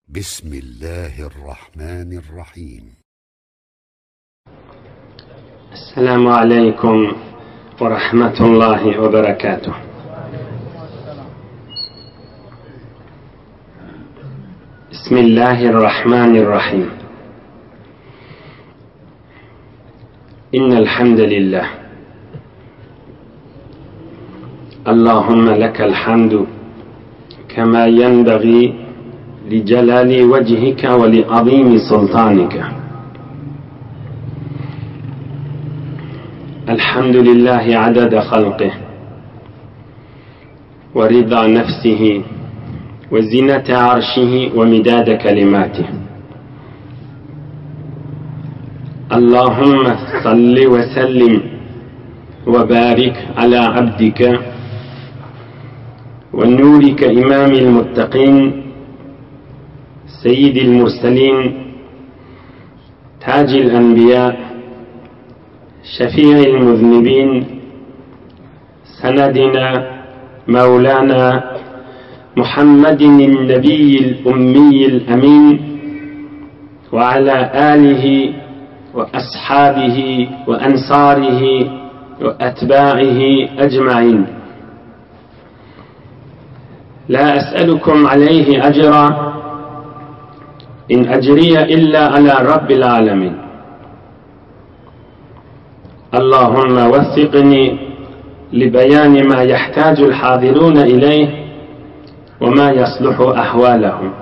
بسم الله الرحمن الرحيم السلام عليكم ورحمة الله وبركاته بسم الله الرحمن الرحيم إن الحمد لله اللهم لك الحمد كما ينبغي لجلال وجهك ولعظيم سلطانك الحمد لله عدد خلقه ورضا نفسه وزنة عرشه ومداد كلماته اللهم صل وسلم وبارك على عبدك ونورك إمام المتقين سيد المرسلين تاج الأنبياء شفيع المذنبين سندنا مولانا محمد النبي الأمي الأمين وعلى آله وأصحابه وأنصاره وأتباعه أجمعين لا أسألكم عليه أجرا إن أجري إلا على رب العالمين اللهم وفقني لبيان ما يحتاج الحاضرون إليه وما يصلح أحوالهم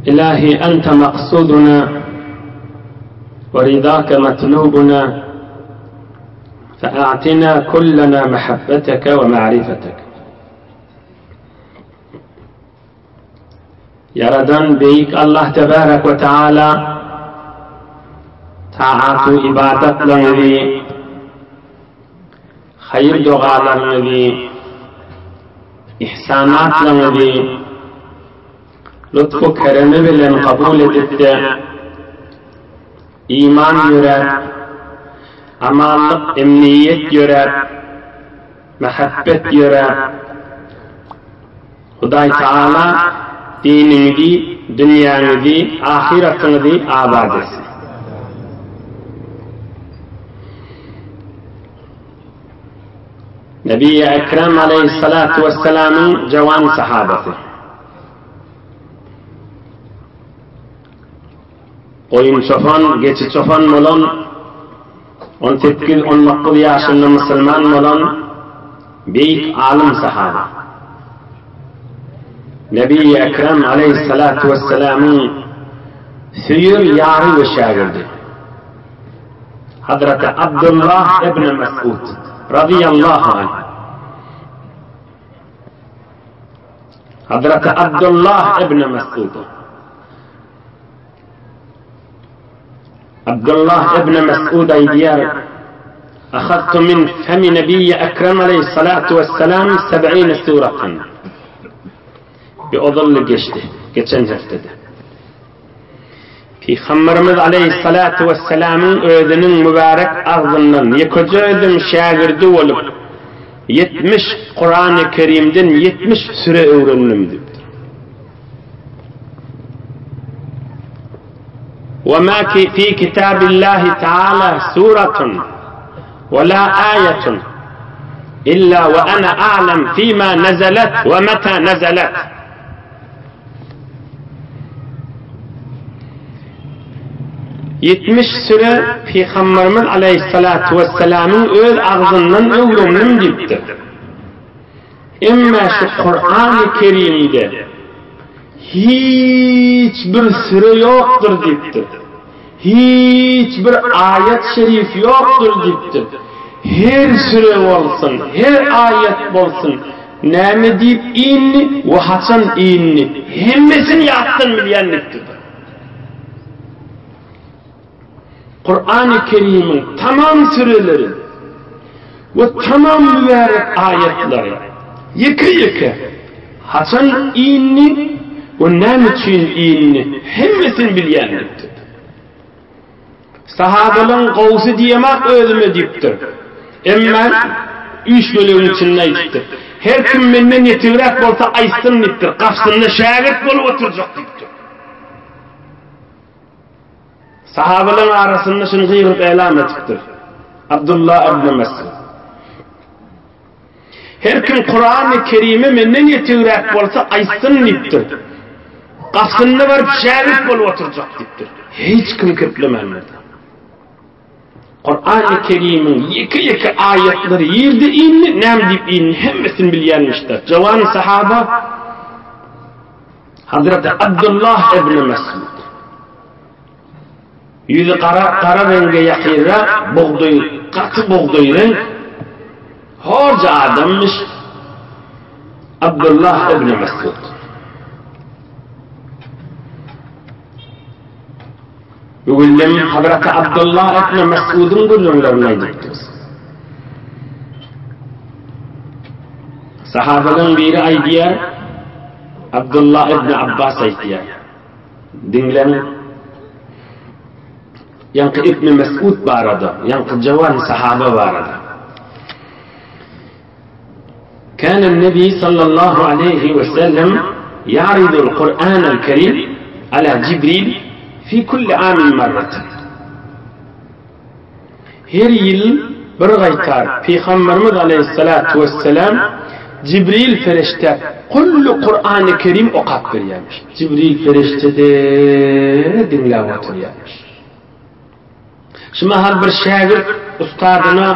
إلهي أنت مقصودنا ورضاك مطلوبنا فأعطنا كلنا محبتك ومعرفتك Ýaradan Beýik Allah Tebarek we Taala taat-u ybadatlaryňyzy, haýyr dogalaryňyzy, ihsanatlaryňyzy lutf-u keremi bilen kabul edip-de, iman ýöräp, amanlyk, emniýet ýöräp, mähebbet ýöräp, Hudaý Tagala diniňizi, dünýäňizi, ahyratyňyzy abat etsin. Nebi-i Ekrem aleýhissalatu wessalamyň jawan sahabasy. Goýun çopan, geçi çopan bolan, on sekiz, on dokuz ýaşynda musulman bolan beýik alym sahaba. Nebi-i Ekrem aleýhissalatu wessalamyň söýer ýary we şägirdi. Hazreti Abdullah ibn Mesud razyýallahu anh. Hazreti Abdullah ibn Mesud. Abdullah ibn Mesud aýdýar, Ahadtu min femi Nebiyyi Ekrem aleyhissalatu vesselam seb'ine suratan. Bir ozally geçdi, geçen heftede. Pygamberimiz aleyhissalatu vesselamyň özüniň mübarek agzyndan ýekeje özüm şägirdi bolup, 70 Kurany Kerimden 70 süre öwrendim diýipdir. Ve ma fi kitabillahi taala suratun ve la ayetun illa ve ana a'lem fima nazalat ve meta nazalat. 70 süre Peygamberimiz Aleyhissalatu vesselam'ın öz agzyndan öwrendim diýipdir. Emma şu Kur'an-ı Kerimde hiç bir süre ýokdur diýipdir. Hiç bir aýat şerif ýokdur diýipdir. Her süre bolsun, her aýat bolsun, näme diýip indi we haçan indi, hemmesini ýatdan bilýän diýipdir. Kur'an-ı Kerim'iň tamam süreleri we tamam mübärek aýatlary ýeke-ýeke haçan indi we näme üçin indi hemmesini bilýän diýipdir. Sahabalaryň gowusy diýemak özüme diýipdir. Emma üç bölegiň içinde aýdypdyr. Her kim menden ýetigräk bolsa aýtsyn diýipdir. Gapysynda şägirt bolup oturjak diýipdir. Sahabalaryň arasynda şuny gygyryp elam edipdir. Abdullah ibn Mesud. Her kim Kurany Kerime menden ýetigräk bolsa aýtsyn diýipdir. Gapysynda baryp şägirt bolup oturjak diýipdir. Hiç kim geplemändir. Kurany Kerimiň ýeke-ýeke aýatlary ýerde indi, näme diýip indi hemmesini bilýänmişdir. Jawan sahaba Hazreti Abdullah ibn Mesud. Ýüzi gara, gara reňge ýakynrak, bugdaý, gaty bugdaý reňk, horja adammyş Abdullah ibn Mesud. Bu günnem Hazreti Abdullah ibn Mes'udyň gürrüňlerini aýdypdyrys. Sahabalaryň biri aýdýar, Abdullah ibn Abbas aýdýar. Diňläň. Ýaňky Ibn Mes'ud barada, ýaňky jawan sahaba barada. Kana Nebi sallallahu aleýhi we sellem ýaridul Kur'anal Kerim ala Jibril fi kulli amin marratan. Her ýyl bir gaýtar Pygamberimiz aleýhissalatu wesselam Jibril perişdä kulli Kur'any Kerim okap berýärmiş. Jibril perişde-de diňläp oturýarmyş. Şu mahal bir şägirt ustadyna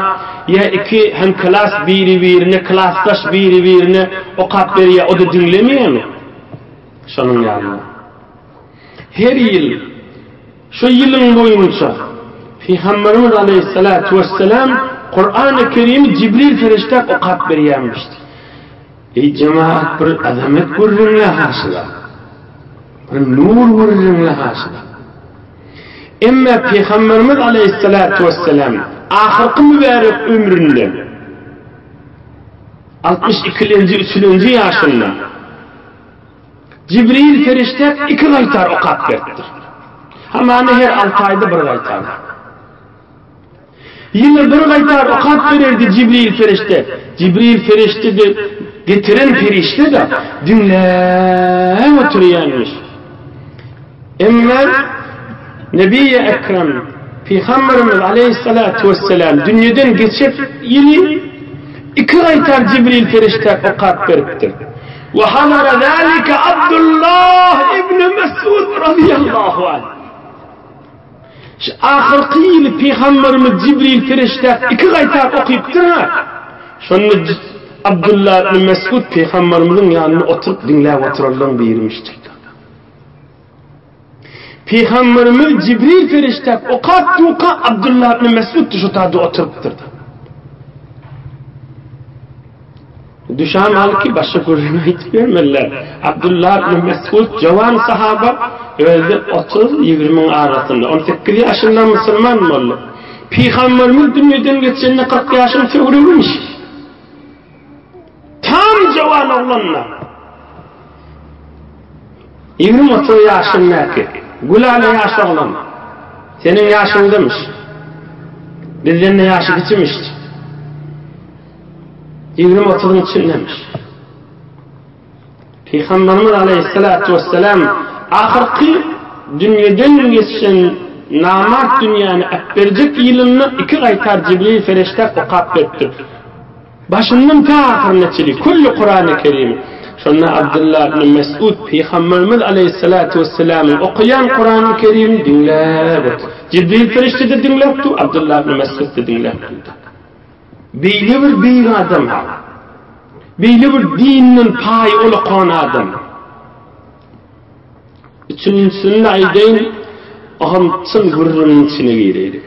ýa iki hemklas biri-birine, klasdaş biri-birine okap berýär, o-da diňlemeýärmi? Şonuň ýaly. Her ýyl, şu ýylyň boýunça Pygamberimiz aleýhissalatu wesselam Kurany Kerimi Jibril perişdä okap berýärmiş. Eý jemagat bir azamet gürrüňle haşyla. Bir nur gürrüňle haşyla. Emma Pygamberimiz aleýhissalatu wesselam ahyrky mübärek ömründe 62-lenji, 3-lenji ýaşynda Jibril perişde iki gaýtar okap beripdir. Hamana her 6 aýda bir gaýtar. Ýyla bir gaýtar okap bererdi Jibril perişde. Jibril perişde-de getiren perişde-de diňläp oturýanmyş. Emma Nebi-i Ekrem Pygamberimiz aleýhissalatu wesselam dünýeden geçip ýyly iki gaýtar Jibril perişde okap beripdir. Ve hadara zalika Abdullah ibn Mesud radiyallahu anh. Şu ahyrky ýyly Pygamberimiz Jibril perişdä iki gaýtar okypdyr-ha. Şonda Abdullah ibn Mesud Pygamberimiziň ýanynda oturyp diňläp oturanlaryň birimişdir. Pygamberimiz Jibril perişdä okap durka Abdullah ibn Mesud şu taýda oturypdyr. Düşen halky başga gürrüň aýdyp bermeliler. Abdullah ibn Mesud jawan sahaba, özi otuz, ýigrimiň arasynda, on sekiz ýaşynda musulman boldy. Pygamberimiz dünýeden geçende 40 ýaşyň töweregimiş. Tam jawan oglanlar. 20-30 ýaşyndaky, gülala ýaş oglan. Seniň ýaşyňdamyş. Bizden-de ýaşy kiçimiş. Ýigrimi-otuzyň içindemiş. Pygamberimiz aleýhissalatu wessalam ahyrky dünýeden geçen namart dünýäni äpberjek ýylynda iki gaýtar Jibril fereşdä okap beripdir. Başyndan tä ahyryna çenli külli Kurany Kerimi. Şonda Abdullah ibn Mesud Pygamberimiz aleýhissalatu wessalamyň okaýan Kurany Kerimini diňläp otyr. Jibril perişde-de diňläp dur, Abdullah ibn Mesud-da diňläp dur. Beýle bir beýik adam, beýle bir dinden paýy ulakan adam. Üçünjisini-de aýdaýyn, o hem çyn gürrüňiň içine gireýlik.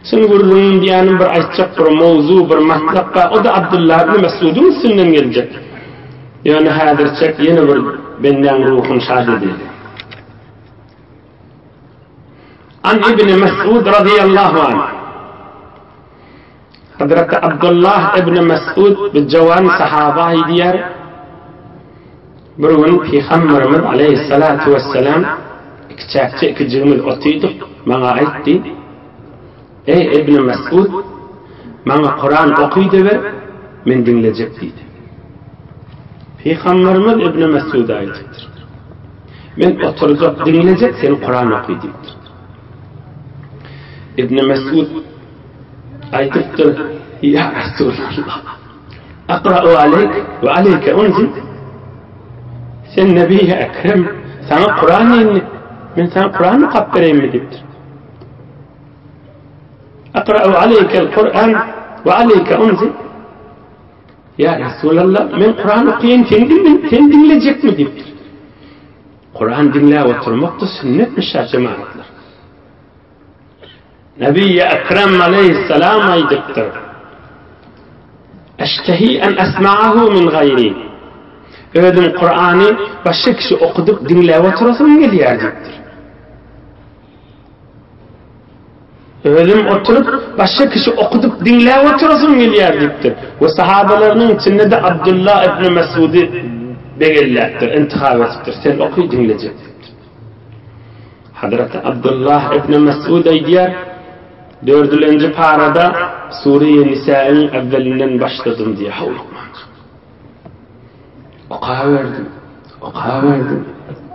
Çyn gürrüňiň diýýänim bir aýtjak bir mowzu, bir matlap bar, o-da Abdullah ibn Mes'udyň üstünden geljek. Ýöne häzirçek ýene bir bendäň ruhuny şat edeli. An Ibn Mes'ud razyýallahu anh. Hazreti Abdullah ibn Mes'ud bir jawan sahaba aýdýar. Bir gün Pygamberimiz aleyhissalatu vesselam ikiçäkçe ikijigimiz otydyk, maňa aýtdy. Ey Ibn Mes'ud, maňa Kuran oky-da ber, men diňlejek diýdi. Pygamberimiz Ibn Mes'uda aýdypdyr. Men oturjak, diňlejek, sen Kuran oky diýipdir. Ibn Mes'ud aýdypdyr, Ýa Resulallah, akra'u aleyk we aleyke unzil. Sen Nebi-i Ekrem, saňa Kuran indi, men saňa Kuran okap bereýinmi diýipdir. Akra'u aleykel Kur'an we aleyke unzil. Ýa Resulallah, men Kuran okaýyn, sen diňle, sen diňlejekmi diýipdir. Kuran diňläp oturmak-da sünnetmiş ýa jemagatlar. Nebi Ekrem aleyhisselam aýdypdyr. Eştehi en esma'ahu min gaýri. Özüm Kurany başga kişi okudyp diňläp oturasym gelýär diýipdir. Özüm oturyp, başga kişi okudyp diňläp oturasym gelýär diýipdir. We sahabalarynyň içinde-de Abdullah ibn Mes'udy begelläpdir, intihap edipdir. Sen oky diňlejek diýipdir. Hazreti Abdullah ibn Mes'ud aýdýar, Dördülenji parada Sure-i Nisäiň äwwelinden başladym diýýär, howlukmanjyk. Okaberdim, okaberdim,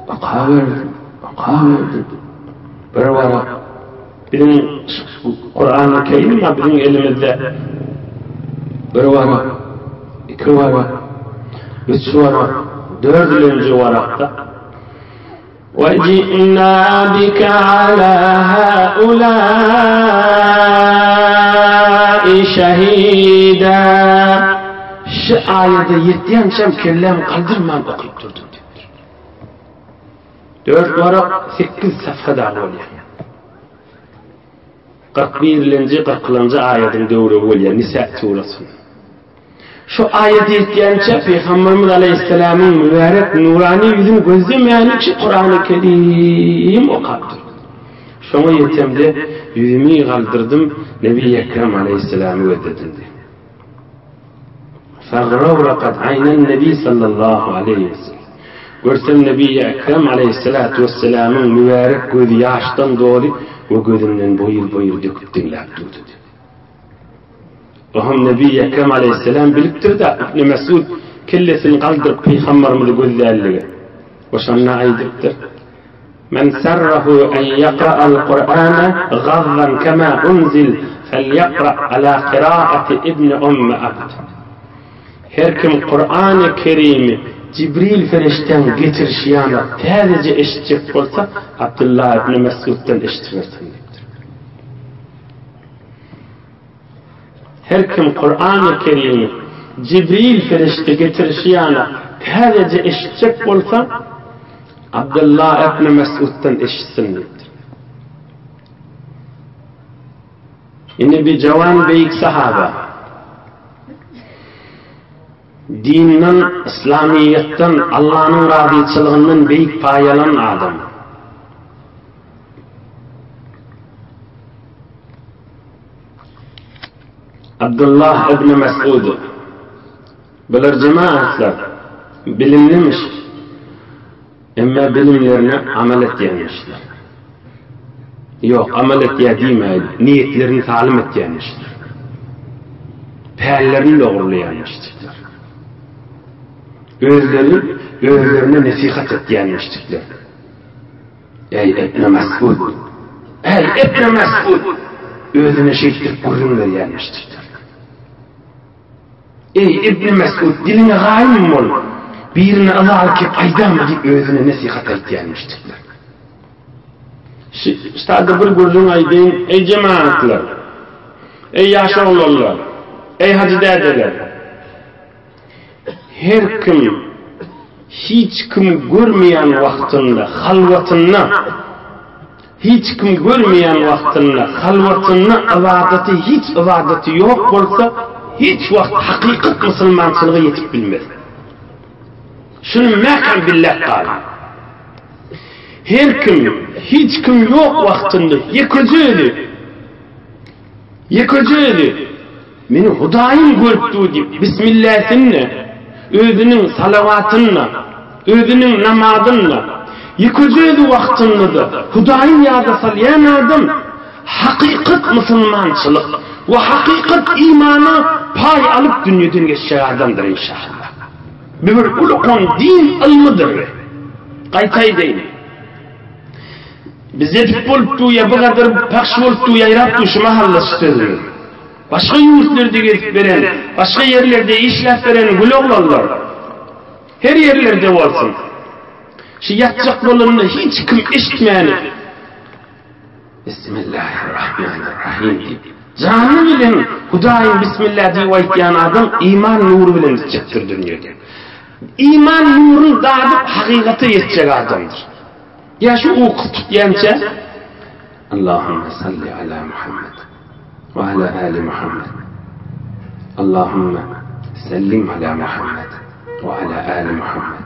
okaberdim, okaberdim. Bir warak biziň Kurany Kerim biziň elimizde. Bir warak, iki warak, üç warak, dördülenji warakda وَجِئْنَا بِكَ عَلَى هَؤُلَاءِ شَهِيدًا Şu aýada ýetýänçäm kellämi galdyrman okyp durdum diýipdir. Dört warak sekiz safha dagy bolýar. 41-nji, 40-njy aýadyň döwregi bolýar Nisa surasynda. Şu aýat ýetýänçä Pygamberimiz aleýhissalamyň mübärek nurany ýüzüni gözlemäniçe Kurany Kerim okapdyr. Şoňa ýetemde ýüzümi galdyrdym, Nebi Ekrem aleýhissalamy gözledim diýdi. Fagrawrakat aýnan Nebi sallallahu aleýhi we sellem. Görsem Nebi Ekrem aleýhissalatu wessalamyň mübärek gözi ýaşdan doly we gözünden boýur-boýur döküp diňläp durdy diýdi. Oňam Nebi Ekrem aleýhisselam bilipdir-de, Ibn Mesud kellesini galdyryp pygamberimizi gözlänligi. We şonda aýdypdyr, Men sarrahu en ýakra'al Kur'ana gazzan kema unzil felýakra' ala kiraati Ibn Ummi Abd. Her kim Kur'any Kerimi Jibril perişdäň getirişi ýaly täzeje eşitjek bolsa, Abdullah ibn Mesuddan eşidibersin diýipdir. Her kim Kurany Kerimi Jibril perişde getirişi ýaly täzeje eşitjek bolsa, Abdullah ibn Mesuddan eşitsin diýipdir. Indi bir jawan beýik sahaba dinden, yslamyýetden, Allanyň razyçylygyndan beýik paý alan adam. Abdullah ibn Mes'ud Bular jemaatlar bilimlimiş. Emma bilimlerine amal etýänmişler. Ýok, amal etýär diýmäýin, niýetlerini salym etýänmişler. Pällerini dogrulaýanmişler. Özleri özlerine nesihat etýänmişler. Eý, Ibn Mes'ud! Eý, Ibn Mes'ud! Özüne şeýtdirip gürrüň berýärmiş diýipdir. Eý, Ibn Mes'ud, diliňe gaýym bol! Birine yzaly kep aýdama diýip özüne nesihat aýtýarmyş diýipdir. Şu bir gürrüň aýdaýyn, eý jemagatlar! Eý ýaş oglanlar! Eý hajy dädeler! Her kim hiç kim görmeýän wagtynda halwatynda hiç kim görmeýän wagtynda halwatynda ybadaty hiç ybadaty ýok bolsa hiç wagt hakykat musulmançylyga ýetip bilmez. Şuny mäkäm billäp galyň. Her kim hiç kim ýok wagtynda ýekeje özi ýekeje özi Meni Hudaýym görüp dur diýip, bismilläsini, özüniň salawatyny, özüniň namazyny, ýekeje özi wagtynda-da Hudaýy ýada salýan adam hakykat musulmançylyk we hakykat imana paý alyp dünýeden geçjek adamdyr inşallah. Bu bir ulukan din ylmydyr. Gaýta aýdaýyn. Bizde edip bolup du ýa bu gadar pahş bolup du ýaýrap du şu mahalla şu sözümiz. Başga ýurtlarda gezip beren, başga ýerlerde işläp beren gül oglanlar. Her ýerlerde bolsun. Şu ýatjak bolanda hiç kim eşitmäni Bismillahirrahmanirrahim diýip, jany bilen Hudaýyň Bismillah diýip aýtýan adam iman nury bilen gitjekdir dünýeden. Iman nuruny dadyp hakykata ýetjek adamdyr. Ýa şu uky tutýança Allahümme salli ala Muhammed we ala ali Muhammed. Allahümme sellim ala Muhammed we ala ali Muhammed.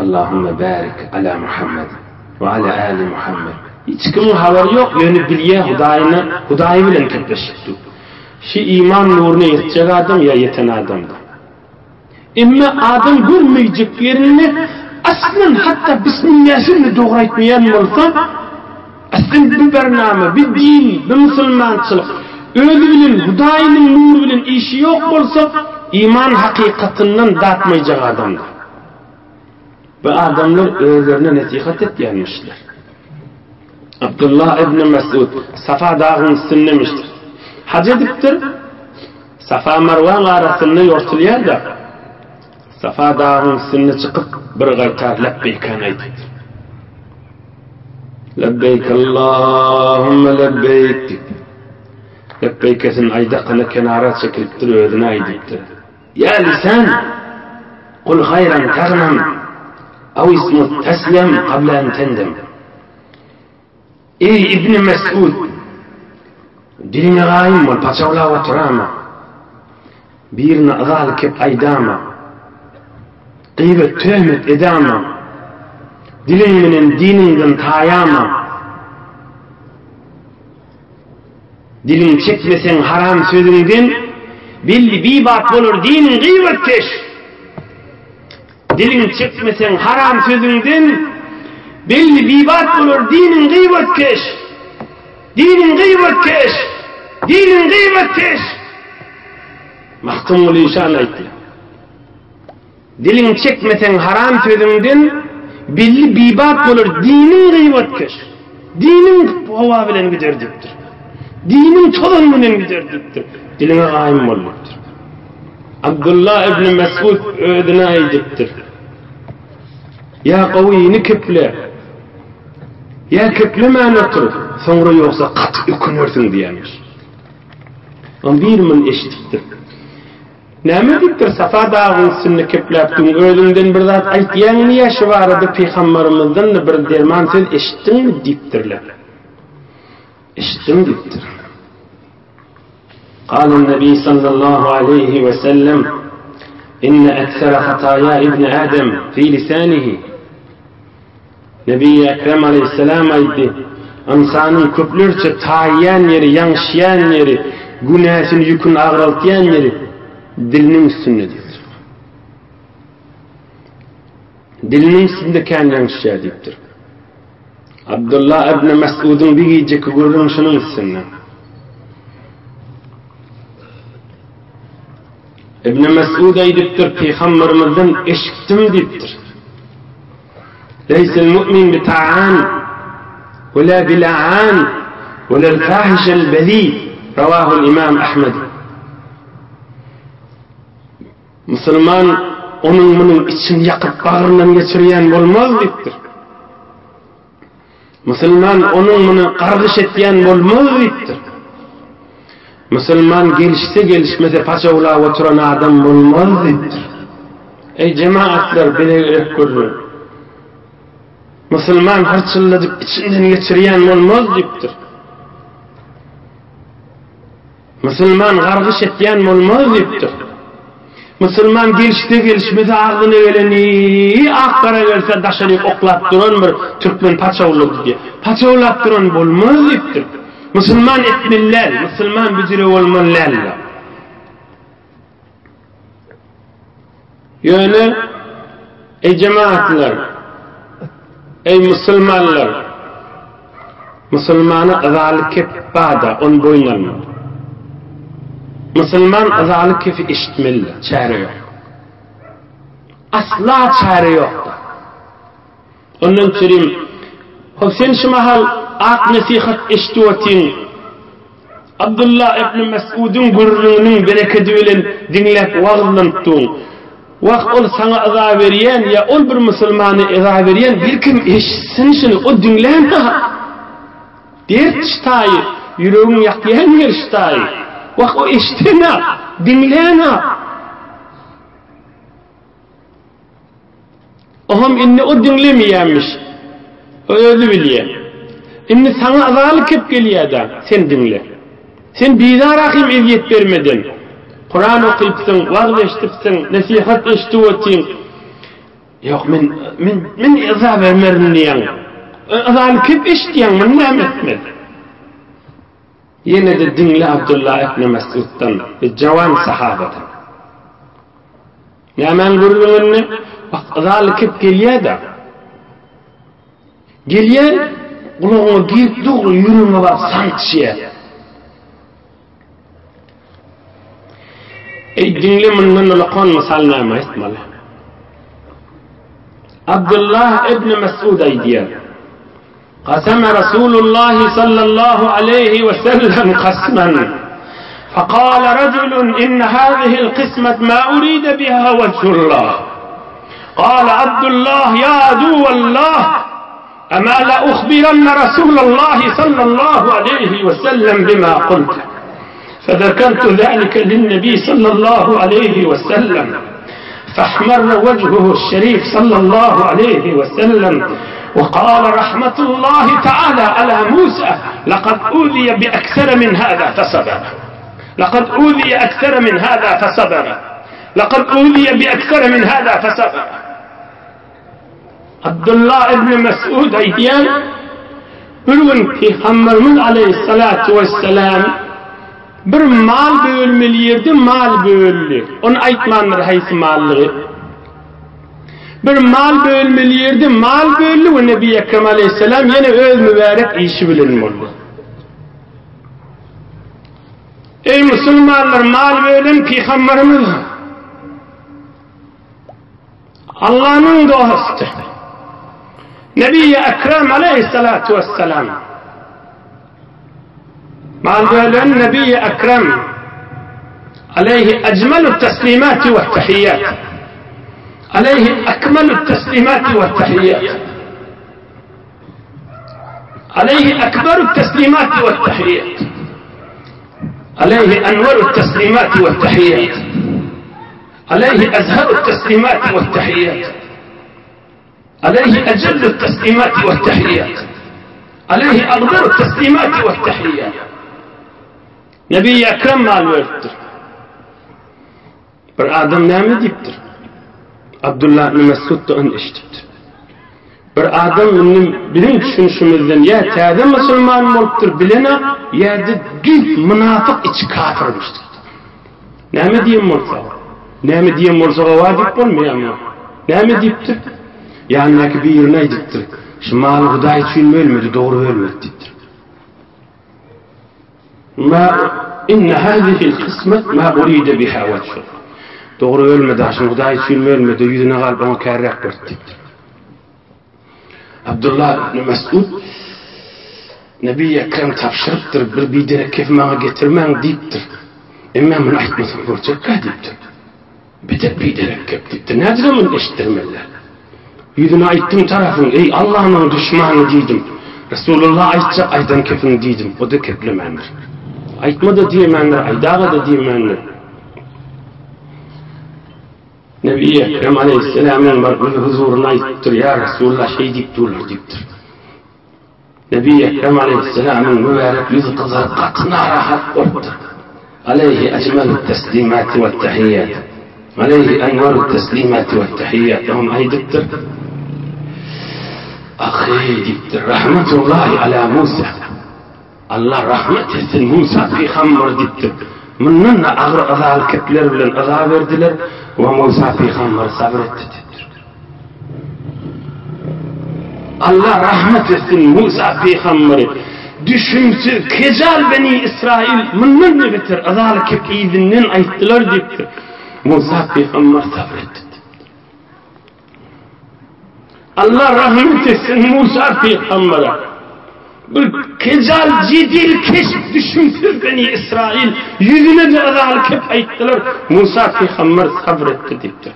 Allahümme barik ala Muhammed we ala ali Muhammed. Hiç kimiň habary ýok, ýöne bilýär Hudaýyna, Hudaýy bilen gepleşip dur. Şi iman nuruna ýetjek adam ýa ýeten adamdyr. Emma adam görmejek ýerinde aslyn hatda bismilläsini dogry aýtmaýan bolsa, aslyn bu bernama, bu din, bu musulmançylyk özi bilen Hudaýynyň nury bilen işi ýok bolsa, iman hakykatyndan datmaýjak adamdyr. Bu adamlar özlerine nesihat etýänmişler. Abdullah ibn Mesud Safa dagyň üstündemişdir. Haj edipdir. Safa Marwaň arasynda ýortulýar-da. Safa dagyň üstünde çykyp bir gaýtar lebbeýkany aýdypdyr. Lebbeýk Allahumma lebbeýk diýip. Lebbeýkesini aýdakana kenara çekilipdir, özüne aýdypdyr. Ýa lisan, kul haýran tagnam, aw ismut teslem qabla an tendem. Eý Ibn Mesud, diliňe gaýym bol, paçawlap oturama. Birine yzaly kep aýdama. Gyýbat töhmet edama. Diliň menen diniňden taýama. Diliň çekmeseň haram sözüňden, Belli bibat bolar diniň gybatkeş. Diliň çekmeseň haram sözüňden, Belli bibat bolar diniň gybatkeş. Diniň gybatkeş, diniň gybatkeş. Magtymguly şan aýtdy. Diliňi çekmeseň haram sözüňden, Belli bibat bolar diniň gybatkeş. Diniň howa bilen gider diýipdir. Diniň tozan bilen gider diýipdir. Diliňe gaýym bol diýipdir. Abdullah ibn Mesud özüne aýdypdyr. Ýa gowyny keple, ýa keplemän otur, soňra ýogsa gaty ökünersiň diýenmiş. Oň biri muny eşidipdir. Näme diýipdir, Safa dagyň üstünde kepläpdiň, özüňden bir zat aýtýaňmy ýa şu barada pygambarymyzdan-da bir derman söz eşitdiňmi diýipdirler. Eşitdim diýipdir. Galan Nebi sallallahu aleýhi we sellem, Inne eksere hataýa ibni Adem fi lisanihi. Nebi Ekrem aleýhissalam aýtdy, Ynsanyň köplerçe taýýan ýeri, ýaňşýan ýeri, günäsini, ýüküni agraltýan ýeri diliniň üstünde diýipdir. Diliniň üstünde kän ýaňşýar diýipdir. Abdullah ibn Mes'udyň bir gijeki gürrüňi şunuň üstünde. Ibn Mes'ud aýdypdyr, Pygambermizden eşitdim diýipdir. Leýsel mu'min bi ta'an we la bi la'an we lel fahişel bezi Rawahul Imam Ahmed. Musulman onuň munuň içini ýakyp bagryndan geçirýän bolmaz diýipdir. Musulman onuň muny gargyş etýän bolmaz diýipdir. Musulman gelişse gelişmese paçawlap oturan adam bolmaz diýipdir. Eý jemagatlar bize gerek gürrüň. Musulman hyrçylladyp içinden geçirýän bolmaz diýipdir. Musulman gargyş etýän bolmaz diýipdir. Musulman gelişse gelişmese agzyna geleni ak-gara gelse daşaryk oklap duran bir türkmen paçawlady diýip. Paçawlap duran bolmaz diýipdir. Musulman etmeli däl, musulman büjre bolmaly däl. Ýöne, eý jemagatlar, eý musulmanlar, musulmana yzaly kep bada, ony boýun almaly. Musulman yzaly kefi eşitmeli, çäre ýok. Asla çäre ýokdur. Ondan çürim, hop sen şu mahal ak nesihat eşidip otyň. Abdullah ibn Mes'udyň gürrüňiniň berekedi bilen diňläp wagyzlanypdyň. Wah, ol saňa yza berýän ýa ol bir musulmana yza berýän belkem eşitsin şuny, o diňlän-hä. Dert ştaýy, ýüregiň ýakýan ýeri ştaýy. Wah, o eşiden-ä, diňlän-ä. Oňam indi o diňlemeýänmiş. O özi bilýär. Indi saňa yzaly kep gelýär-dä, sen diňle. Sen bizara hem ezýet bermeden, Kuran okypsyň, wagyz eşidipsiň, nesihat eşidip otyň. Ýok, men, men, men yza bermerin diýýäň. Yzaly kep eşidýäň, muny näme etmeli? Ýene-de diňle Abdullah ibn Mesuddan, bir jawan sahabadan. Nämäň gürrüňini? Bak, yzaly kep gelýär-de. Gelýär, gulagyňa girip dogry ýüregiňe baryp sançýar. Eý, diňle mundan ulakan mysal näme aýtmaly? Abdullah ibn Mesud aýdýar. Kasama Rasulullah sallallahu aleýhi we sellem kasman. Fekale rajulun inne hazihi'l kysmet ma uride biha wejhullah. Kale Abdullah ya aduwallah ema la uhbiranna Rasulallah sallallahu aleýhi we sellem bima kulte. Fezekertu zalike linnebi sallallahu aleýhi we sellem. فاحمر وجهه الشريف صلى الله عليه وسلم وقال رحمة الله تعالى على موسى لقد أوذي بأكثر من هذا فصبر لقد أوذي أكثر من هذا فصبر لقد أوذي بأكثر من هذا فصبر Abdullah ibn Mesud aýdýar, Bir gün Pygamberimiz aleýhissalatu wessalam bir mal bölmeli ýerde mal böldi. Ony aýtmandyr haýsy mallygy. Bir mal bölmeli ýerde mal böldi we Nebi Ekrem aleýhissalam ýene öz mübärek işi bilen boldy. Eý musulmanlar mal bölen Pygamberimiz Allanyň dosty. Nebi-i Ekrem aleýhissalatu wessalam. Mal bölen Nebi-i Ekrem aleýhi ejmelü teslimati we tehiyyat. Aleýhi ekmelü teslimati we tehiyyat. Aleýhi ekberü teslimati we tehiyyat. Aleýhi enwerü teslimati we tehiyyat. Aleýhi ezherut teslimati we tehiyyat. Aleýhi ejellut teslimati we tehiyyat. Aleýhi agdarut teslimati we tehiyyat. Nebi Ekrem mal beripdir. Bir adam näme diýipdir? Abdullah ibn Mesud da ony eşidipdir. Bir adam indi biziň düşünişimizden ýa täze musulman bolupdyr bilenok, ýa-da düýp mynafyk içi kafyrmyş diýipdir. Näme diýen bolsa, näme diýen bolsa gawa diýip bolmaýar muňa. Näme diýipdir? Ýanyndaky birine aýdypdyr. Şu maly Hudaý üçin bölmedi, dogry bölmedi diýipdir. Ma inne hazihil kysmet ma uride biha wejhu. Dogry bölmedi, aşyny Hudaý üçin bölmedi, ýüzüne galyp oňa kärräk berdi diýipdir. Abdullah ibn Mesud Nebi Ekrem tabşyrypdyr, bir biderek kef maňa getirmäň diýipdir. Emma muny aýtmasam boljakka diýipdir. Beter biderek gep diýipdir. Nädip muny eşitdirmeliler? Ýüzüne aýtdym tarapyň, eý Allanyň duşmany diýdim. Resulullah aýtjak aýdan kepiň diýdim. O-da keplemändir. Aýtma-da diýmändir, aýdaga-da diýmändir. Nebi Ekrem aleýhisselamyň baryp öz huzuryna aýdypdyr, Ýa Resulullah şeý diýip durlar diýipdir. Nebi Ekrem aleýhisselamyň mübärek ýüzi gyzaryp gaty narahat bolupdyr. Aleýhi ejmelü teslimati we tehiýýat. Aleýhi enwerü teslimati we tehiýýat. Oňam aýdypdyr. Ahy diýipdir, Rahmetullahi ala Musa. Allah rahmet etsin Musa pygamber diýipdir. Mundan-da agyr yzaly kepler bilen yza berdiler we Musa pygamber sabyr etdi diýipdir. Allah rahmet etsin Musa pygamberi. Düşümsiz kejal beni Israil mundan da beter yzaly kep yzyndan aýtdylar diýipdir. Musa pygamber sabyr etdi diýipdir. Allah rahmet etsin Musa pygambere. Bir kejal jedelkeş düşümsiz Beni Israil ýüzüne-de yzaly kep aýtdylar. Musa pygamber sabr etdi diýipdir.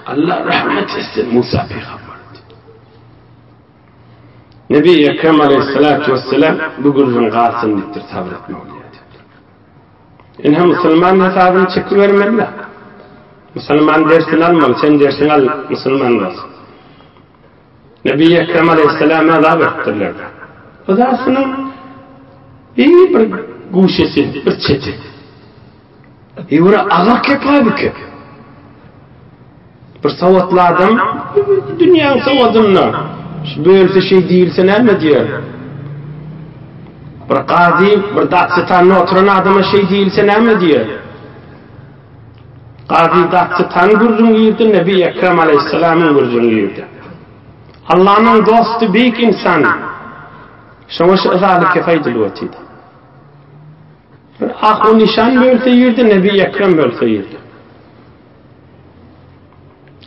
Allah rahmet etsin Musa pygambere diýipdir. Nebi Ekrem aleyhissalatu vesselam bu gürrüň galsyn diýipdir, sabr etme bolýar diýipdir. Ine musulman hesabyny çekibermeli. Musulman dersini almaly, sen dersiňi al, musulman bolsun. Nebi Ekrem aleyhissalama azap etdirler. Yzasynyň bir bir guşesi, bir çeti. Ýöne agyr kepaby kep. Bir sowatly adam dünýäň sowadynda şu bölse şeý diýilse näme diýer? Bir gazy, bir datsytanda oturan adama şeý diýilse näme diýer? Gazy datsytan gürrüň girdi, Nebi Ekrem aleýhissalamyň gürrüň girdi. Allanyň dosty beýik insan. Şoňa şu yzaly kep aýdylyp otyrdy. Bir ahun işan bölse ýerdi, Nebi Ekrem bölse ýerdi.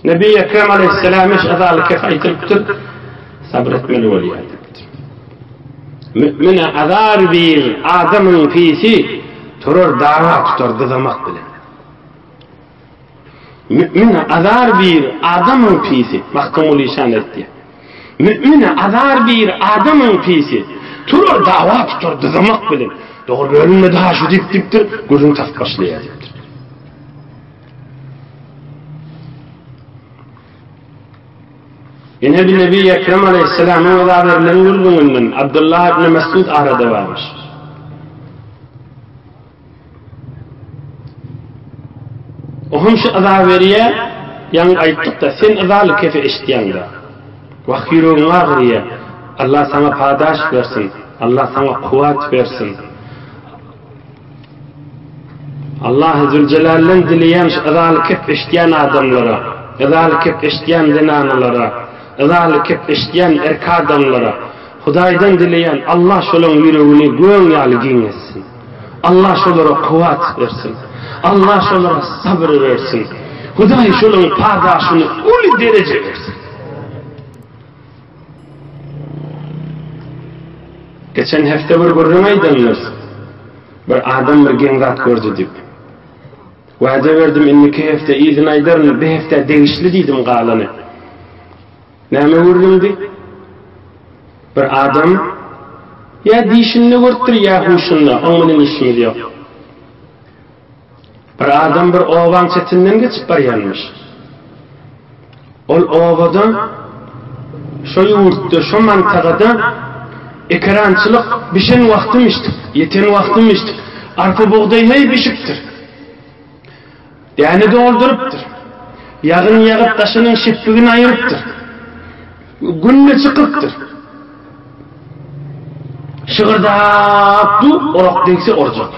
Nebi Ekrem aleyhisselam iş azaly kef aýdylypdyr, sabr etmeli bolýar diýipdir. Mümine azar bir adamyň pisi turar dawa tutar dyzamak bilen. Mümine azar bir adamyň pisi, Magtymguly işan aýtdy. Mümine azar bir adamyň pisi turar dawa tutar dyzamak bilen. Dogry bölünmedi ha şu diýip diýipdir, gürrüň tapyp başlaýar diýipdir. Ine bir Nebi Ekrem Aleyhisselamyň yza berlen gürrüňinden Abdullah ibn Mesud arada barmyş. O hem şu yza berýär, ýaňy aýtdyk-da, sen yzaly kefe eşitýäň-de. Wah ýüregiň agyrýar. Allah saňa padaş bersin. Allah saňa kuwwat bersin. Allahy Züljelalden dileýän şu yzaly kep eşidýän adamlara, yzaly kep eşidýän zenanalara, yzaly kep eşidýän erk adamlara Hudaýdan dileýän Allah şolaň ýüregini göň ýaly giň etsin. Allah şolara kuwwat bersin. Allah şolara sabyr bersin. Hudaý şolaň padaşyny uly dereje bersin. Geçen hepde bir gürrüň aýdandyr. Bir adam bir geň zat gördi diýip. Wada berdim indiki hepde yzyny aýdaryn, bu hepdä degişli diýdim galany. Näme gürrüňdi? Bir adam ýa dişinde görüpdir, ýa huşunda, oň bilen işimiz ýok. Bir adam bir obaň çetinden geçip barýanmyş. Ol obada, şo ýurtda, şo mantagada ekerançylyk bişen wagtymyşdyr, ýeten wagtymyşdyr. Arpa-bugdaý heý bişipdir. Däne doldurypdyr. Ýagyn ýagyp daşynyň şepbigini aýyrypdyr. Gün-de çykypdyr. Şygyrdap dur, orak degse orjak.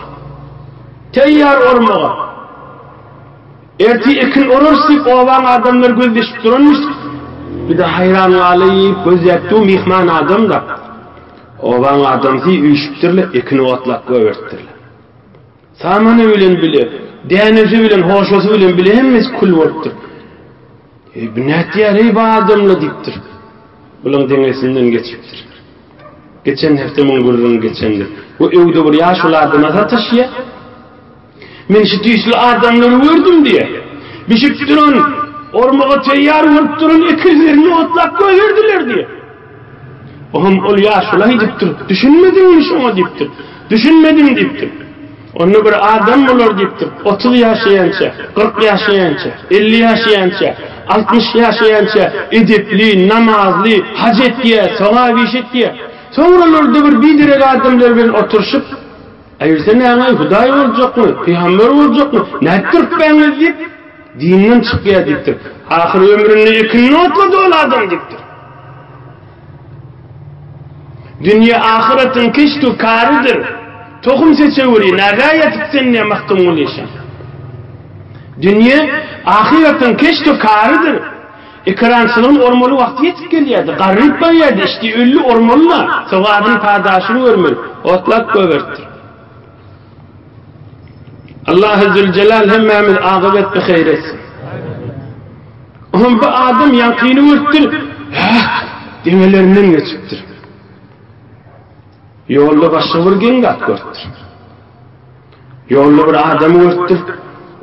Teýýar ormaga. Ertir ekin orarys diýip obaň adamlary gözleşip duranmyş. Bir-de haýran galyp gözläp dur myhman adam-da. Obaň adamsy üýşüpdirler, ekini otlap goýberipdirler. Samany bilen bile, dänesi bilen, hoşasy bilen bile hemmesi kül bolupdyr. Eý, bu nätýär-eý bu adamlar diýipdir. Bulaň deňesinden geçipdir. Geçen hepde muň gürrüňi geçendir. Bu öwde bir ýaşuly adama sataşýar. Men şu tüýsli adamlary gördüm diýýär. Bişip duran, ormaga taýýar bolup duran ekinlerini otlap goýberdiler diýýär. Oňam ol ýaşuly aýdypdyr, Düşünmediňmi şoňa diýipdir. Düşünmedim diýipdir. Onda bir adam bolar diýipdir. 30 ýaşaýança, 40 ýaşaýança, 50 ýaşaýança, 60 ýaşaýança edepli, namazly, haj etýär, sogap iş etýär. Soňralarda bir biderek adamlar bilen oturyşyp, Aýyrsa näme, Hudaý boljakmy, pygamber boljakmy, nätdiripbäňiz diýip, dinden çykýar diýipdir. Ahyr ömründe ekinini otlady ol adam diýipdir. Dünýe ahyratyň keştu karydyr. Tohum seçeweri, nägä ýatyp sen diýýär Magtymguly şa. Dünýe ahyratyň keştu karydyr. Ekerançylygyň ormaly wagty ýetip gelýärdi. Garryp barýardy, içdi öldi, ormaly-da, sogabyny, padaşyny görmeli. Otlap goýberipdir. Allahy Züljelal hemmämiz agybat bi haýr etsin. Oňam bu adam ýaňkyny görüpdir. Päk deňelerinden geçipdir. Ýolda başga bir geň zat görüpdir. Ýolda bir adamy görüpdir,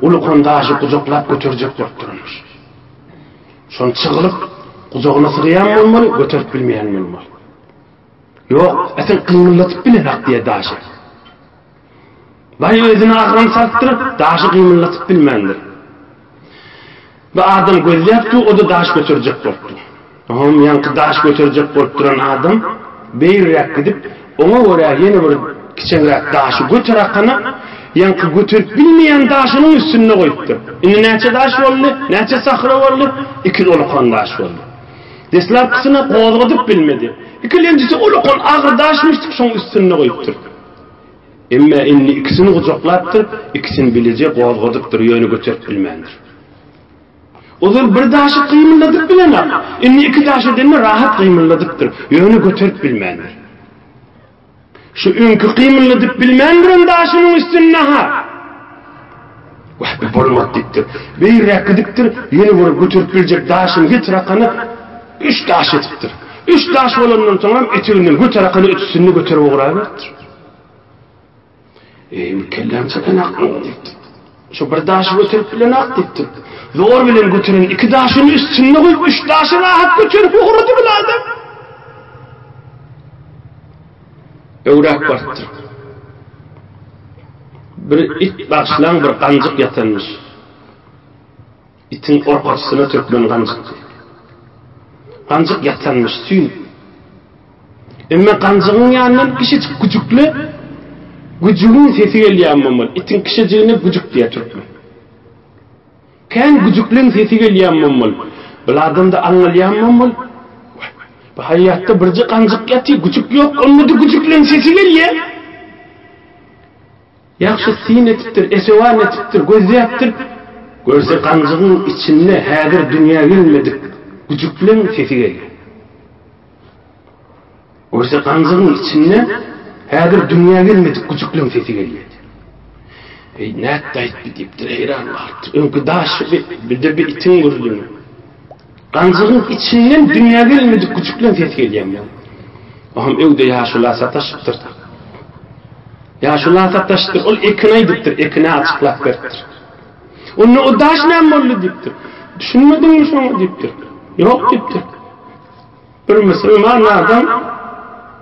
ulukan daşy gujaklap göterjek bolup duranmyş. Şony çygylyp, gujagyna sygýan bolmaly, göterip bilmeýän bolmaly. Ýok, sen gymyldatyp bilenak diýýär daşy. Baý özüne agram salypdyr, daşy gymyldatyp bilmändir. Bu adam gözläp dur, o-da daş göterjek bolupdyr. Oňam ýaňky daş göterjek bolup duran adam beýigräk gidip, oňa görä ýene bir kiçeňräk daşy göterakana, ýaňky göterip bilmeýän daşynyň üstünde goýupdyr. Indi näçe daş boldy? Näçe sahra boldy? Iki dolukan daş boldy. Deslapkysyny gozgadyp bilmedi. Ikilenjisi ulukan agyr daşmyşdyk şoň üstünde goýupdyr. Emme indi ikisini gujaklapdyr, ikisini bileje gozgadypdyr, ýöne göterip bilmändir. Ozal bir daşy gymyldadyp bilenok, indi iki daş edende rahat gymyldadypdyr, ýöne göterip bilmändir. Şu öňki gymyldadyp bilmän duran daşynyň üstünde-ha, Wah, bu bolmaz diýipdir. Beýräk gidipdir, ýene bir göterip biljek daşyny getir akana, üç daş etipdir. Üç daş bolandan soňam eteginden göter akana üçüsini göterip ugraberipdir. Eý, kelläm çatanakmy diýipdir. Şu bir daşy göterip bilenak diýipdir. Zor bilen göteren iki daşyny üstünde goýup, üç daşy rahat göterip ugrady bil adam. Öwräp barypdyr. Bir it bagyşlaň bir ganjyk ýatanmyş. Itiň orkaçysyna türkmen ganjyk diýip. Ganjyk ýatanmyş, süýnüp. Emma ganjygyň ýanyndan kişijik güjükli güjügiň sesi gelýän bolmaly. Itiň kişijigine güjük diýýär türkmen. Kän güjükleň sesi gelýän bolmaly. Bil adamda aňňalýan bolmaly. Bu haýýatda birje ganjyk ýatyr, güjük ýok, onda-da güjükleň sesi gelýär. Ýagşy syn edipdir, esewan edipdir, gözläpdir. Görse ganjygyň içinde häzir dünýä gelmedik güjükleň sesi gelýär. Görse ganjygyň içinde häzir dünýä gelmedik güjükleň sesi gelýär. Eý, nätdi-aýtdy diýipdir, heýran galypdyr. Öňki daş bir-de bir itiň gürrüňi. Ganjygyň içinden dünýä gelmedik güjükleň sesi gelýär. Oňam öwde ýaşula sataşypdyr. Ýaşula sataşypdyr. Ol Ekine aýdypdyr, Ekine açyklap beripdir. Onda o daş näme boldy diýipdir. Düşünmediňmi şoňa diýipdir. Ýok diýipdir. Bir musulman adam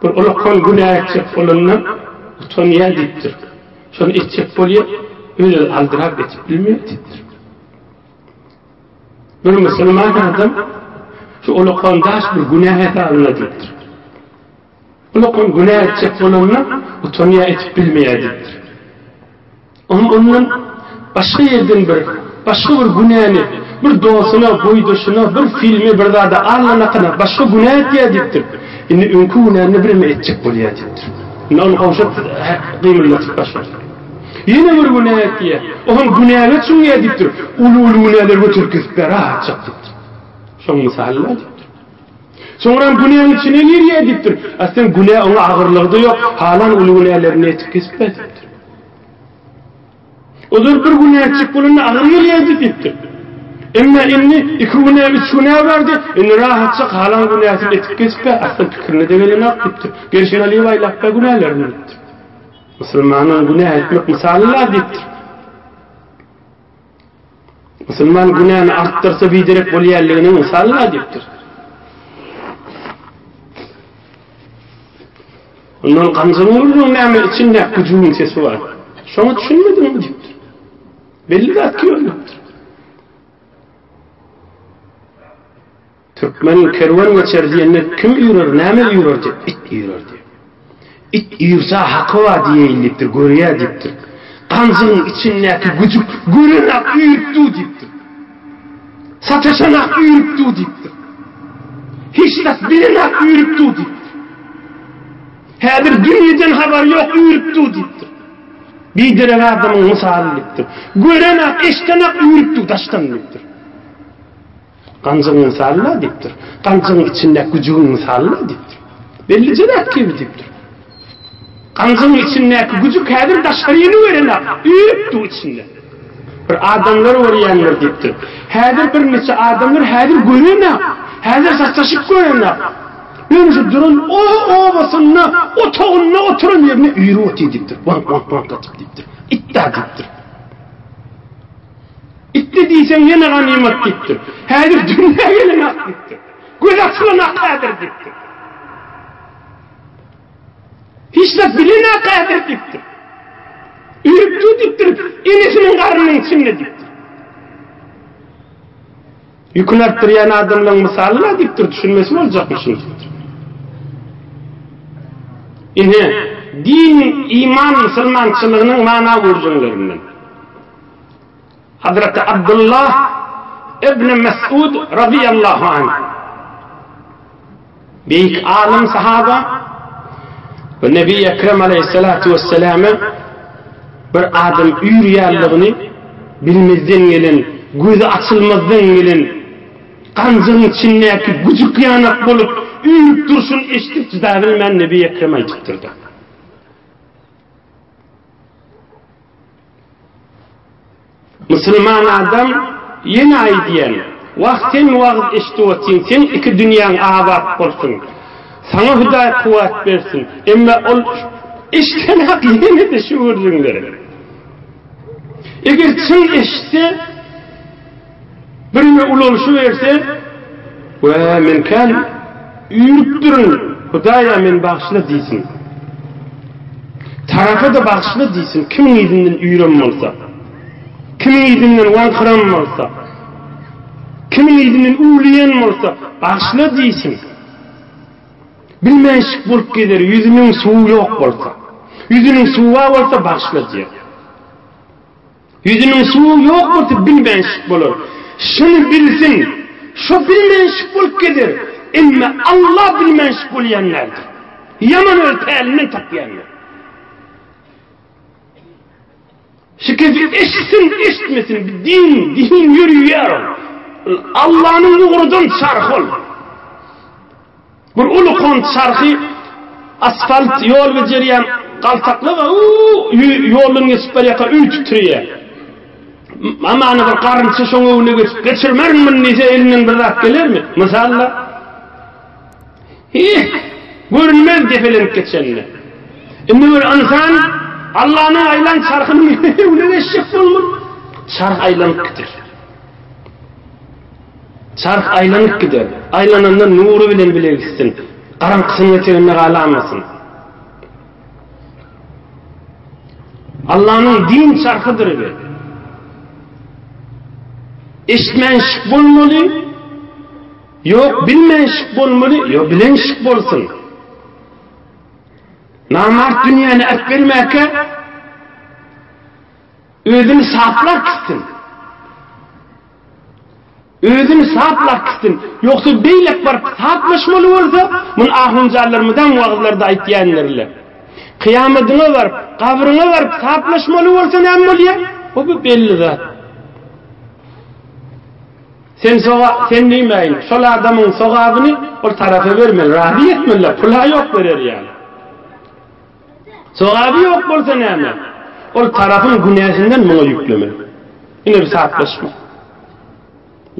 bir ulakan günä etjek bolanda utanýar diýipdir. Şony etjek bolýar, öz-özi aldyrap etip bilmeýär diýipdir. Bir musulman adam şu ulakan daş bir günä hesabynda diýipdir. Ulakan günä etjek bolanda utanýar etip bilmeýär diýipdir. Onuň ondan başga ýerden bir, başga bir günäni, bir dostuna, boýdaşyna, bir filme, bir zada allanakana başga günä etýär diýipdir. Indi öňki günäni bireme etjek bolýar diýipdir. Indi ony gowşat gymyldatyp başlady. Ýene bir günä etýär. Oňam günäge çümýär diýipdir. Uly-uly günäleri göterip kesip ber, rahatjak diýipdir. Şoň mysaly-la diýipdir. Soňram günäň içine girýär diýipdir. Aslynda günä oňa agyrlygy-da ýok, halan uly günälerini etip kesip ber diýipdir. Ozal bir günä etjek bolanda agyr gelýärdi diýipdir. Emma indi iki günä, üç günä bardy, indi rahatjak halan günäsini etip kesip ber, aslynda pikirine-de gelenok diýipdir. Gelşine alyp aýlap ber günälerini diýipdir. Musulmanyň günä etmek mysaly-la diýipdir. Musulman günäni artdyrsa biderek bolýanlygynyň mysaly-la diýipdir. Ondan ganjygyň gürrüň näme içinde güjügiň sesi bar. Şoňa düşünmediňmi diýipdir. Belli zat ki diýipdir. Türkmen kerwen geçer diýende kim üýrer, näme üýrer diýip, it üýrer diýip. It üýrse haky bar diýeýin diýipdir, görýär diýipdir. Ganjygyň içindäki güjük görenak üýrüp dur diýipdir. Sataşanak üýrüp dur diýipdir. Hiç zat bilenak üýrüp dur diýipdir. Häzir dünýeden habary ýok üýrüp dur diýipdir. Biderek adamyň mysaly diýipdir. Görenak, eşdenak üýrüp dur daşdan diýipdir. Ganjygyň mysaly-la diýipdir. Ganjygyň içindäki güjügiň mysaly-la diýipdir. Bellije zat kibi diýipdir. Ganjygyň içindäki güjük häzir daşaryny görenok, üýrüp dur içinde. Bir adamlar görýändir diýipdir. Häzir birniçe adamlar häzir görenok. Häzir saçak. Sataşyp görenok. Ýöne şu duran o obasynda, otagynda oturan ýerinde üýrüp otyr diýipdir. Waňk, waňk, waňk atyp diýipdir. It-dä diýipdir. Itde diýseň ýene ganymat diýipdir. Häzir dünýä gelenok diýipdir. Göz açylanok häzir diýipdir. Hiç zat bilenok häzir diýipdir. Üýrüp dur diýipdir, enesiniň garnynyň içinde diýipdir. Ýüküni artdyrýan adamlaryň mysaly-la diýipdir, düşünmesi boljakmyşyn diýipdir. Ine, din, iman musulmançylygynyň mana gürrüňlerinden. Hazreti Abdullah ibn Mesud razyýallahu anh beýik alym sahaba we Nebi Ekrem aleyhissalatu vesselame bir adam üýrýänligini bilmezden gelen, gözi açylmazdan gelen ganjygyň içindäki güjük ýanak bolup üýrüp durşuny eşidip jyda bilmän Nebi Ekrem aýdypdyr-da. Musulman adam ýene aýdýan, Wah sen wagyz eşidip otyň, seň iki dünýäň abat bolsun. Saňa Hudaý kuwwat bersin. Emma ol eşidenak ýene-de şu gürrüňleri. Eger çyn eşitse, Birine ulalşyberse, Wä, men kän üýrüpdirin, Hudaý-a meni bagyşla diýsin. Tarapa-da bagyşla diýsin, kimiň yzyndan üýren bolsa, kimiň yzyndan waňkyran bolsa, kimiň yzyndan üwleýän bolsa, bagyşla diýsin. Bilmänşik bolup gezer, ýüzüniň suwy ýok bolsa. Ýüzüniň suwy bar bolsa, bagyşla diýer. Ýüzüniň suwy ýok bolsa bilmänşik bolar. Şuny bilsin, şo bilmänşik bolup gezer, emme Alla bilmänşik bolýan däldir. Ýaman öz pälinden tapýandyr. Şikesi eşitsin, eşitmesin, bir din, din ýörüýär ol. Allanyň ugradan çarhy ol. Bir uly kont çarhy asfalt ýol bejerýän galtaklar bar, ýoldan geçip barýarka öý titrýär. Mamany bir garynça şoň öňüne geçip, geçirmerin muny diýse elinden bir zat gelermi? Mysal-da. Hiç görünmez depelenip geçende. Indi bir ynsan Allanyň aýlan çarhynyň öňüne geçjek bolmaly. Çarh aýlanyp gider. Çarh aýlanyp gider. Aýlananda nury bilen bile gitsin. Garaňkysynyň eteginde galamasyn. Allanyň din çarhydyr bu. Eşitmänşik bolmaly. Ýok, bilmänşik bolmaly. Ýok, bilenşik bolsun. Namart dünýäni äpbermäkä Özüni saplap gitsin. Özüni saplap gitsin. Ýogsa beýlek baryp saplaşmaly bolsa, muny ahunjanlar mydam wagyzlarda aýtýandirler. Kyýamadyňa baryp, gabryňa baryp saplaşmaly bolsa näme bolýar? O bu belli zat. Sen soga, sen diýmäýin, şol adamyň sogabyny ol tarapa bermeli, razy etmeliler, pula ýok berer ýaly. Jogaby ýok bolsa näme? Ol tarapyň günäsinden muňa ýüklemeli. Ine bir saplaşma.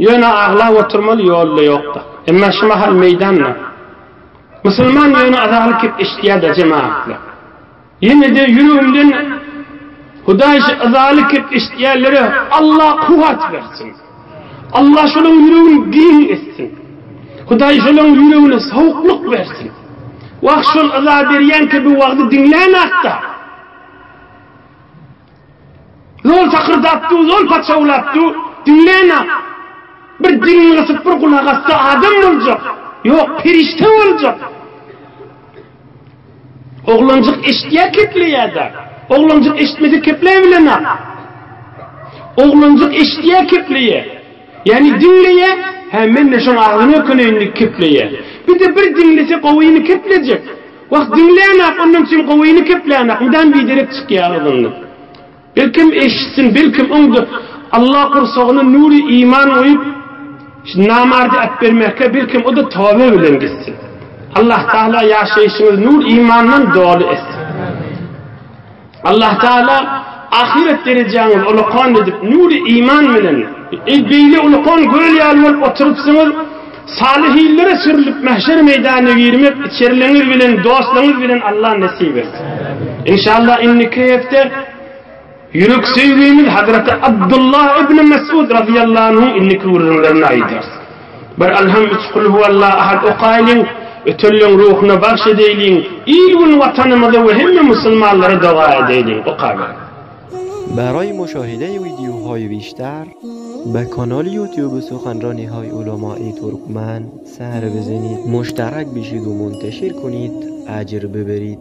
Ýöne aglap oturmaly ýolda ýokda. Emma şu mahal meýdanda. Musulman ýöne azaly kep eşitýär-de jemagatlar. Ýene-de ýüregimden Hudaý şu yzaly kep eşitýänlere Allah kuwwat bersin. Allah şolaň ýüregini giň etsin. Hudaý şolaň ýüregine sowuklyk bersin. Wah şol yza berýän kibi wagzy diňlänakda. Zol takyrdap dur, zol paçawlap dur, diňlänak. Bir dilini gysyp bir gulak assa adam boljak. Ýok, perişde boljak. Oglanjyk eşitýär kepleýär-de. Oglanjyk eşitmese kepläbilenok. Oglanjyk eşitýär kepleýär. Ýagny diňleýär, hä men-de şoň agzyny ökeneýin diýip kepleýär. Bir-de bir diňlese gowyny keplejek. Wah diňlänok ondan üçin gowyny keplänok, mydam biderek çykýar agzyndan. Belkem eşitsin, belkem oňda Allah gursagyna nury iman guýup, şu namardy äpbermäkä belkem o-da toba bilen gitsin. Allah Taala ýaşaýşyňyzy nur imandan doly etsin. Allah Taala ahyret derejäňizi ulakan edip, nury iman bilen, eý beýle ulakan göl ýaly bolup oturypsyňyz, Salyhinlere sürülip mähşer meýdanyna girmek içerleňiz bilen, dostlaryňyz bilen Allah nesip etsin. Inşallah indiki hepde ýürek söýgimiz Hazreti Abdullah ibn Mesud razyýallahu anhuň indiki gürrüňlerini aýdarys. Bir Alham üç Kul huwallahu ahad okaýlyň, ötenleň ruhuna bagş edeýliň, il-gün watanymyza we hemme musulmanlara doga edeýliň. Okaberiň. برای مشاهده ویدیوهای بیشتر به کانال یوتیوب سخنرانی های علمای ترکمن سر بزنید مشترک بشید و منتشر کنید اجر ببرید.